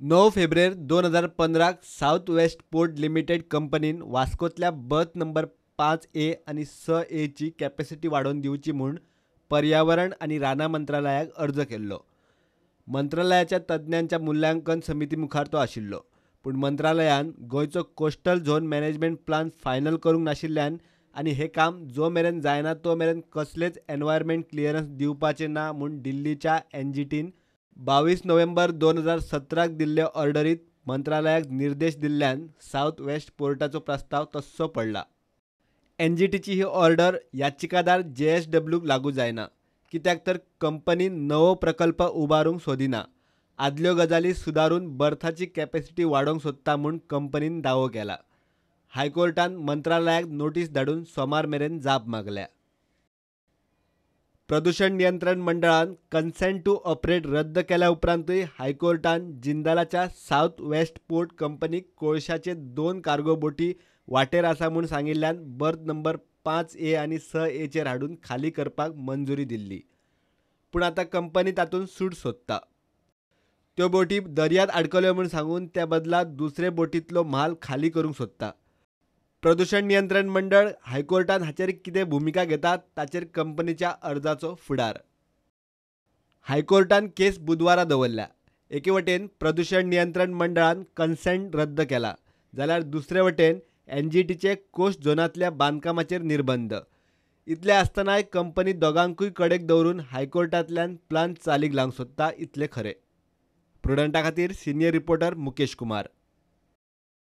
9 फेब्रेर 2015 south waste port limited कंपनीन वास्कोतल्या birth number 5A आनी 6A ची कॅपॅसिटी वाडोवन दिवची म्हूण पर्यावरण आनी रानां मंत्रालयाक अर्ज केल्लो. मंत्रालयाच्या तज्ञांच्या मुल्यांकन समिती मुखार तो आशिल्लो. पूण मंत्रालयान गोंयचो coastal zone management plan final करूंक नाशिल्ल्यान आनी हें काम जो मेरेन जायना तो मेरेन कसलेच एनवायरमेंट क्लियरन्स दिवपाचें ना म्हूण दिल्लीच्या एनजीटीन 22 नोव्हेंबर 2017 दिल्ले ऑर्डरीत मंत्रालयाक निर्देश दिल्ल्यान सावथ वेस्ट पोर्टाचो प्रस्ताव तस्सो पडला. एनजीटीची ही ऑर्डर याचिकादार जेएसडब्ल्यूक लागू जायना, कित्याक तर कंपनी नवो प्रकल्प उबारूंक सोदिना, आदल्यो गजाली सुदारून बर्थाची कॅपॅसिटी वाडोवंक सोदता म्हूण कंपनीन दावो केला. हायकोर्टान मंत्रालयाक नोटीस धाडून सोमार मेरेन जाप मागल्या. प्रदूषण नियंत्रण मंडळान कन्सेंट टू ऑपरेट रद्द केल्या उपरांतूय हायकोर्टान जिंदालाच्या सावथ वेस्ट पोर्ट कंपनीक कोळशाचे 2 कार्गो बोटी वाटेर आसा म्हूण सांगिल्ल्यान बर्थ नंबर 5A आनी 6A चेर हाडून खाली करपाक मंजुरी दिल्ली. पूण आतां कंपनी तातूंत सूट सोदता. त्यो बोटी दर्यांत आडकल्यो म्हूण सांगून त्या बदला दुसरे बोटींतलो म्हाल खाली करूंक सोदता. प्रदूषण नियंत्रण मंडळ हायकोर्टान हाचेर कितें भुमिका घेतात ताचेर कंपनीच्या अर्जाचो फुडार. हायकोर्टान केस बुधवारा दवरल्या. एके वटेन प्रदूषण नियंत्रण मंडळान कन्सेंट रद्द केला, जाल्यार दुसरे वटेन एनजीटीचे कोस्ट झोनांतल्या बांदकामाचेर निर्बंध. इतले आसतनाय कंपनी दोगांकूय कडेक दवरून हायकोर्टांतल्यान प्लान चालीक लावंक सोदता इतलें खरें. प्रुडंटा खातीर सिनियर रिपोर्टर मुकेश कुमार.